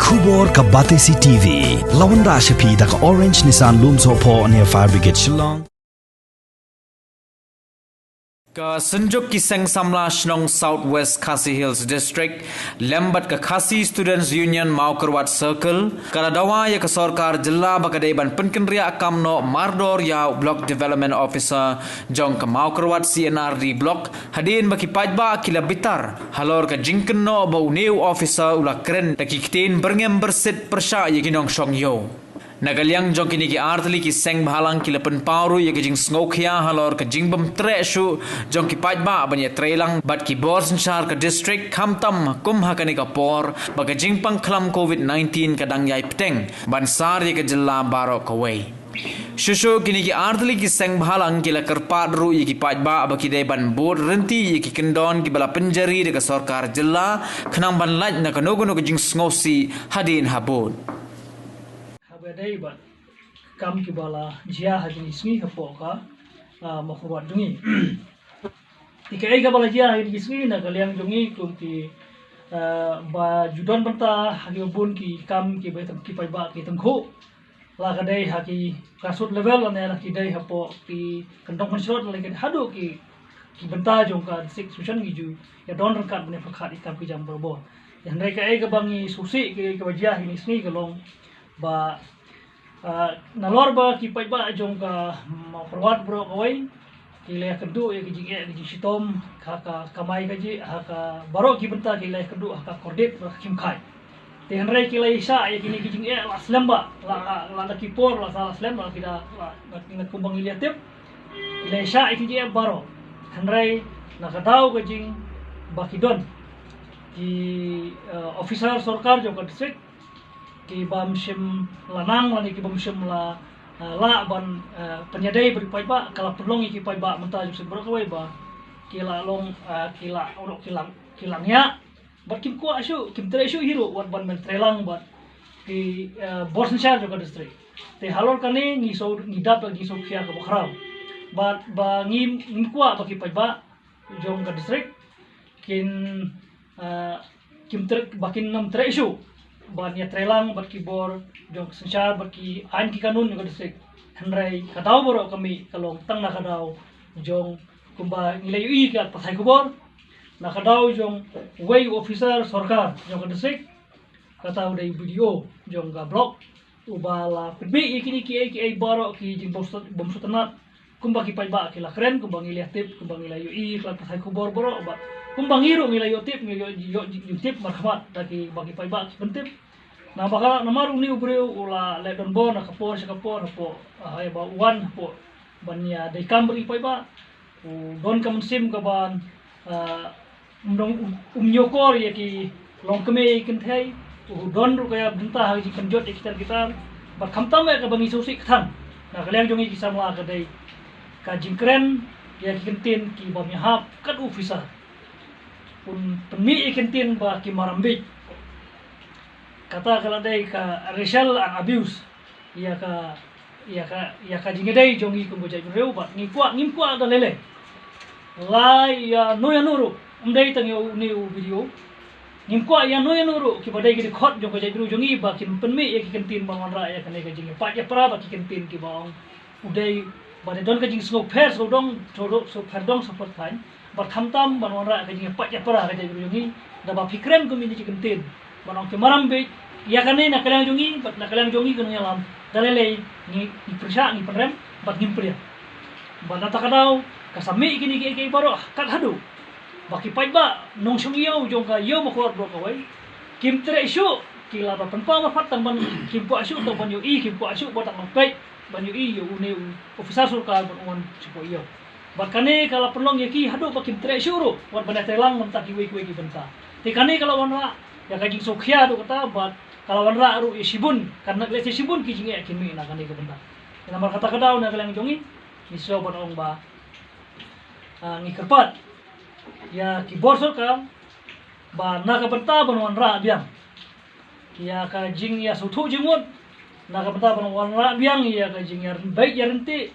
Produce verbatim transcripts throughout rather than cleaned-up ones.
Khubor ka Batesi T V. La wanrah sha phi da ka Orange Nissan Lumsohphoh near Fire Brigade Shillong. Ka Synjuk ki Seng Samla Shnong South West Khasi Hills District lem bad ka Khasi Students Union Mawkyrwat Circle ka la dawa ïa ka sorkar jylla ba ka dei ban pynkynriah kam noh mardor ïa u Block Development Officer jong ka Mawkyrwat C and R D Block, hadien ba ki paidbah ki la bitar halor ka jingkynnoh ba une u officer u la kren da ki ktien byrngem byrsit pyrshah ïa ki nongshong ïew. Na ka liang jong kine ki artylli ki seng bhalang ki la pynpaw ruh ïa ka jingsngewkhia halor ka jingbym treh shuh jong ki paidbah ban ïatreilang bad ki bor synshar ka district, khamtam kum ha kane ka por ba ka jingpang khlam covid nineteen ka dang ïai bteng ban sar ïa ka jylla baroh kawei. Shuh shuh kine ki artylli ki seng bhalang ki la kyrpad ruh ïa ki paidbah ba ki dei ban bud rynti ïa ki kyndon kiba la pynjari da ka sorkar jylla, khnang ban lait na kano kano ka jingsngewsih hadien habud. Haba dei bad kam kiba la jia ha kine ki sngi hapoh ka, ah, Mawkyrwat jong ngi. Te kaei kaba la jia ha kine ki sngi na ka liang jong ngi kum ki, ah, ba ju don bynta ha kiba bun ki kam kiba ki paidbah ki tyngkhuh. La ka dei ha ki grassroots level lane la ki dei hapoh ki kyndong kynshlur lane haduh ki, ki bynta jong ka district station ngi ju ïa don ryngkat ban ïa pyrkhat ïa ki kam ki jam barabor. Hynrei kaei kaba ngi sngewsih kaei kaba jia ha kine ki sngi ka long ba, ah, nalor ba ki paidbah jong ka Mawkyrwat baroh kawei ki la ïakynduh ïa ka jingeh ka jingshitom ha ka kamai kajih ha ka baroh ki bynta ki la ïakynduh ha ka kordit bad ka khyngkhait. Te hynrei ki la ïashah ïa kine ki jingeh la slem bha, la, la, la da ki por la sa la slem la ki da la, la, la kumba ngi la tip. Ki la ïashah ïa ki jingeh baroh. Hynrei na ka daw ka jing ba ki don ki, eh, officer sorkar jong ka district ki bym shym la nang lane ki bym shym la, eh, lah ban, eh, pynïadei bad ki paidbah, ka la pynlong ïa ki paidbah mynta jong seng baroh kawei ba ki la long, eh, ki la, ki la, ki la ngiah. Bad kim kwah shuh, kim treh shuh hi ruh wat ban ïatreilang bad ki, eh, bor synshar jong ka district. Te halor kane ngi shu, ngi dap da ka jingsngewkhia kaba khraw. Bad ba ngim, ngim kwah ba ki paidbah jong ka district kin, ah, kim treh, ba kin nym treh shuh ban ïatreilang bad ki bor jong ka synshar bad ki aiñ ki kanun jong ka district. Hynrei ka daw baroh ka mih ka long tang na ka daw jong kumba ngi la ïohi ki lad pathai khubor, na ka daw jong uwei u officer sorkar jong ka district, kata u dei u B D O jong ka block, uba la pynmih ïa kine kiei kiei baroh ki jingbym sngewtynnat kumba ki paidbah ki la kren, kumba ngi la tip, kumba ngi la ïohi ki lad pathai khubor baroh, bad kumba ngi ruh ngi la ïoh tip, ngi ïoh, ïoh, ïoh tip markhmat da kiba ki paidbah ki pyntip. Namar ka, namar une u briew u la leh donbor na ka por sha ka por hapoh, ah, haba u wan hapoh ban ïadei kam bad ki paidbah. U don ka mynsiem kaban, ah, um dong, um, um ñiewkor ïa ki longkmie ïa ki kynthei. U don ruh ka ïa bynta ha ka jingpynjot ïa ki tar ki tar. Bad khamtam eh kaba ngi sngewsih kthang na ka liang jong ngi ki samla ka dei ka jingkren ïa ki kyntien kiba ym ïahap kat u officer. Un pynmih ïa ki kyntien ba ki maram bieit. Kata ka la dei ka racial and abuse ïa ka, ïa ka, ïa ka jingïadei jong ngi kum ka jaitbynriew bad ngi kwah, ngim kwah da lei lei. La ïano ïano ruh, ym dei tang ïa une u B D O. Ngim kwah ïano ïano ruh kiba dei ki dkhot jong ka jaitbynriew jong ngi ba kin pynmih ïa ki kyntien ban wanrah ïa kane ka jingïapait ïapra bad ki kyntien kiba ong u dei ba dei don ka jingsngewpher sngewdong, sngewdong, sngewpher dong sngewpher thaiñ. Bad khamtam ban wanrah ka jingïapait ïapra ka jaitbynriew jong ngi, da ba phi kren kum ïa kine ki kyntien ban ong ki maram bieit ïa kane na ka liang jong ngi, bad na ka liang jong ngi ka nongïalam da lei lei ngi, ngi pyrshah, ngi pynrem bad ngim pdiang. Bad na kata ka daw ka sa mih kine kiei kiei baroh kat haduh ba ki paidbah nongshong ïew jong ka ïew Mawkyrwat baroh kawei kim treh shuh, ki la ba pynpaw marphat tang ban, kim kwah shuh tang ban ïohi, kim kwah shuh ba tang ban peit ban ïohi ïa une u officer sorkar ban wan sha ka ïew. Bad kane ka la pynlong ïa ki haduh ba kim treh shuh ruh wat ban ïatreilang na bynta kiwei kiwei ki bynta. Te kane ka la wanrah ïa ka jingsngewkhia haduh katta bad ka la wanrah ruh ïa shibun, kan leh shibun ki jingeh ki mih na kane ka bynta. Namar kata ka daw na ka liang jong ngi, ngi sngew ban ong ba, ah, ngi kyrpad ïa ki bor sorkar ba na ka bynta ban wanrah biang ïa ka jingïasngewthuh jingmut, na ka bynta ban wanrah biang ïa ka jingïabeit ïaryntih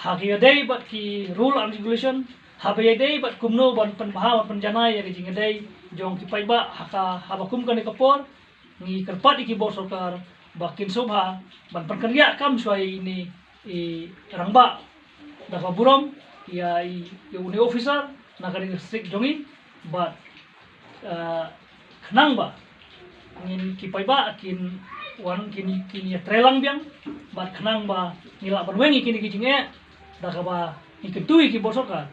ha ka ïadei bad ki rule and regulation, haba ïadei bad kumno ban pynbha ban pynjanai ïa ka jingïadei jong ki paidbah ha ka, haba kum kane ka por. ngi kyrpad ïa ki bor sorkar ba kin sngewbha ban pynkynriah kam shuwa ïa ine i rangbah da kaba burom ïa i, ïa une u officer na kane ka district jong ngi, bad, eh, khnang ba ngin ki paidbah kin wan, kin, kin ïatreilang biang, bad khnang ba ngi lah ban weng ïa kine ki jingeh da kaba ngi kyntu ïa ki bor sorkar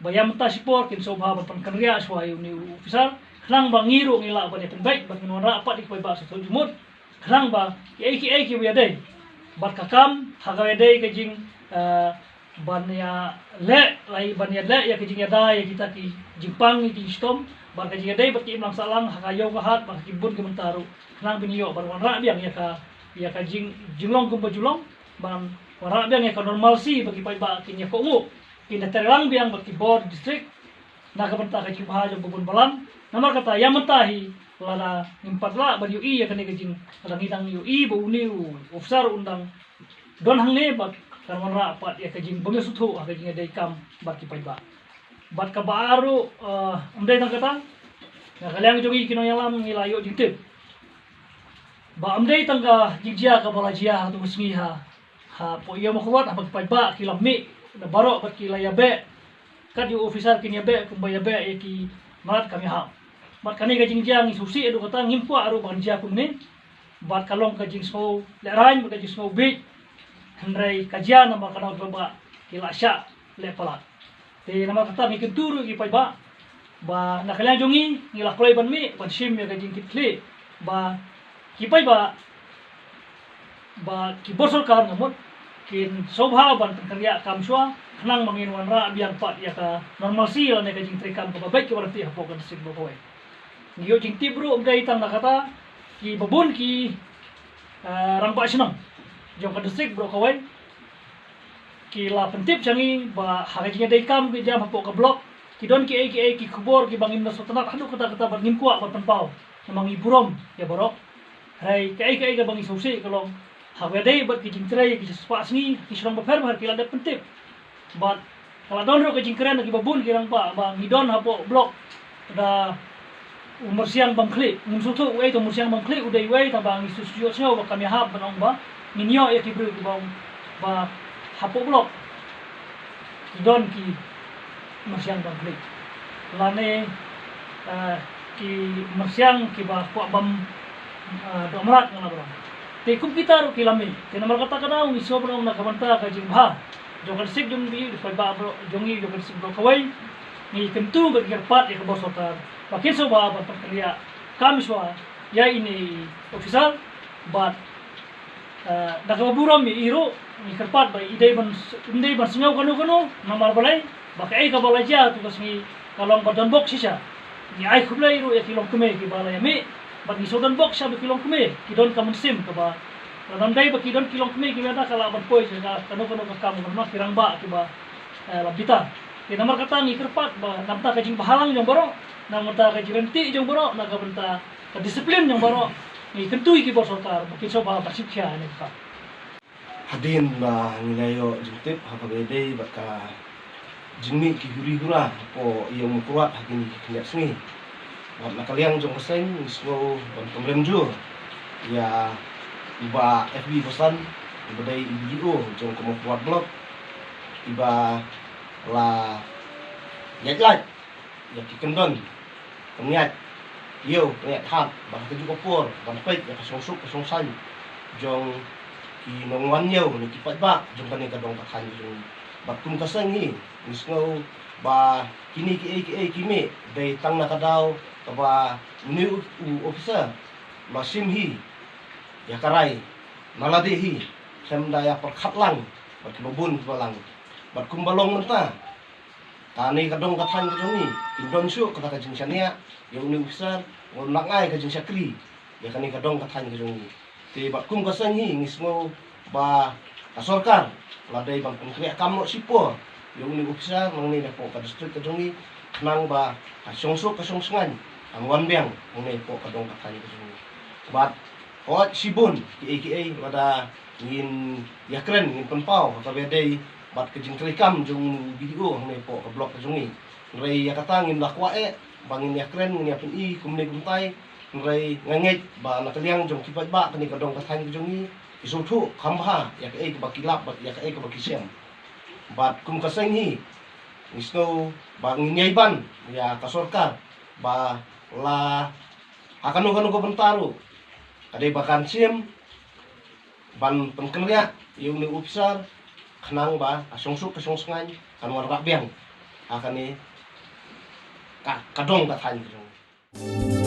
ba ïa mynta shipor kin sngewbha ban pynkynriah shuwa ïa une u officer, khnang ba ngi ruh ngi lah ban ïa pynbeit bad ngin wanrah pat ïa ki paidbah sngewthuh jingmut, khnang ba kiei kiei kiba ïadei bad ka kam ha kaba ïadei ka jing, eh, ban ïaleh, lai ban ïaleh ïa ka jingïada ïa kita ki jingpang, ïa ki jingshitom, bad ka jingïadei bad ki imlang sahlang ha ka ïew ka hat bad ha ki bun ki bynta ruh, khnang ba ngin ïoh ban wanrah biang ïa ka, ïa ka jing, jinglong kumba ju long, ban wanrah biang ïa ka normalcy ba ki paidbah kin ïa kohnguh, kin ïatreilang biang bad ki bor district na ka bynta ka jingbha jong ba bun balang. Namar kata ïa mynta hi lada ngim pat lah ban ïohi ïa kane ka jing, lada ngi dang ïohi ba une u officer un dang don hangne bad kan wanrah pat ïa ka jingbym ïasngewthuh ha ka jingïadei kam bad ki paidbah. Bad kaba ar ruh, eh, ym dei tang kata, na ka liang jong ngi ki nongïalam ngi la ïoh jingtip ba ym dei tang ka jingjia kaba la jia ha tu ka sngi ha hapoh ïew Mawkyrwat, haba ki paidbah ki la mih da baroh bad ki la ïabeh, kat ïa u officer kin ïabeh kumba ïabeh ïa ki mrad kam ïahap. Bad kane ka jingjia ngi sngewsih haduh katta, ngim kwah ruh ban jia kumne. Bad ka long ka jingsngew lehraiñ bad ka jingsngew bieit, hynrei ka jia namar ka daw ba ki la shah leh palat. Te namar kata ngi kyntu ruh ki paidbah ba na ka liang jong ngi ngi la kloi ban mih ban shim ïa ka jingkitkhlieh ba ki paidbah ba ki bor sorkar nga mut kin sngewbha ban pynkynriah kam shuwa, khnang ba ngin wanrah biang pat ïa ka normalcy lane ka jingtrei kam kaba beit kaba la tih hapoh ka district Mawkyrwat. Ngi ïoh jingtip ruh ym dei tang na kata kiba bun ki, eh, rangbah shnong jong ka district baroh kawei ki la pyntip sha ngi ba ha ka jingïadei kam ki jam hapoh ka block ki don kiei kiei ki khubor kiba ngim da sngewtynnat haduh katta katta bad ngim kwah ban pynpaw namar ngi burom ïa baroh. Hynrei kaei kaei kaba ngi sngewsih ka long ha kaba ïadei bad ki jingtrei ki spah sngi ki shnong bapher bapher ki la dep pyntip. Bad ka la don ruh ka jingkren na kiba bun ki rangbah ba ngi don hapoh block da u myrsiang bam khlieh, ngim sngewthuh uei uta u myrsiang bam khlieh u dei uei, tangba ngi shu shu ïohsngew ba kam ïahap ban ong ba ngin ïoh ïa ki briew kiba ong ba hapoh block ki don ki myrsiang bam khlieh lane, eh, ki myrsiang kiba kwah bam, eh, doh mrad nga la ba ong. Te kum kita ruh ki la mih, te namar kata ka daw ngi sngewbha ban ong na ka bynta ka jingbha jong ka district jong ngi, paidbah baroh jong ngi jong ka district baroh kawei, ngi kyntu bad ngi kyrpad ïa ka bor sorkar ba kin sngewbha ban pynkynriah kam shuwa ïa ine i officer. Bad, eh, da kaba burom ïa i ruh ngi kyrpad ba i dei ban, i dei ban sngew kano kano, namar balei ba kaei kaba la jia tu ka sngi ka long ba don bok shisha. Ngi ai khublei ruh ïa ki longkmie kiba la ïa mih bad ngi shu don bok shisha ba ki longkmie ki don ka mynsiem kaba, lada ym dei ba ki don ki longkmie kiba ïada ka lah ban poi sha ka kano kano ka kam, namar ki rangbah kiba, eh, la bitar. Te namar kata ngi kyrpad ba na bynta ka jingbhalang jong baroh, na bynta ka jingryntih jong baroh, na ka bynta ka disiplin jong baroh, ngi kyntu ïa ki bor sorkar ba kin sngewbha ban shim khia ïa kane ka kam. Hadien ba ngi la ïoh jingtip ha kaba ïadei bad ka jingmih ki huri hura hapoh ïew Mawkyrwat ha kine ki khyndiat sngi, bad na ka liang jong ka seng ngi sngew ban kynrem jur ïa i Bah F B Basan, iba dei i B D O jong ka Mawkyrwat Block, iba la ïaid lait ïa ki kyndon pynïaid ïew pynïaid hat bad ha kajuh ka por ban peit ïa ka shongsuk ka shongsaiñ jong ki nongwan ïew ne ki paidbah jong kane ka dong ka thaiñ ka jong ngi. Bad kum ka seng hi ngi sngew ba kine kiei kiei ki mih dei tang na ka daw kaba une u, u officer la shim hi ïa ka rai na lade hi, khlem da ïa pyrkhat lang bad kiba bun kiba lang. Bad kumba long mynta, kane ka dong ka thaiñ ka jong ngi kin don shuh kata ka jingshaniah ïa une u officer, ngim lah ai ka jingshakri ïa kane ka dong ka thaiñ ka jong ngi. Te bad kum ka seng hi ngi sngew ba ka sorkar la dei ban pynkynriah kam noh shipor ïa une u officer nangne napoh ka district ka jong ngi, khnang ba ka shongsuk ka shongsaiñ kan wan biang nangne napoh ka dong ka thaiñ ka jong ngi. Bad hooid shibun kiei kiei lada ngin ïakren ngin pynpaw ha kaba ïadei bad ka jingtrei kam jong u B D O hangne hapoh ka block ka jong ngi. Hynrei ïa kata ngim da kwah eh ba ngin ïakren ngin ïa pyni kumne kumtai, Hynrei nga ngeit ba na ka liang jong ki paidbah kane ka dong ka thaiñ ka jong ngi, ki sngewthuh kham bha ïa kaei kaba ki lap bad ïa kaei kaba ki shem. Bad kum ka seng hi, ngi sngew ba ngin ïai ban ïa ka sorkar ba la ha kano kano ka bynta ruh, ka dei ba kan shim ban pynkynriah ïa une u officer, khnang ba ka shongsuk ka shongsngain kan wanrah biang ha kane ka, ka dong ka thaiñ ka jong ngi.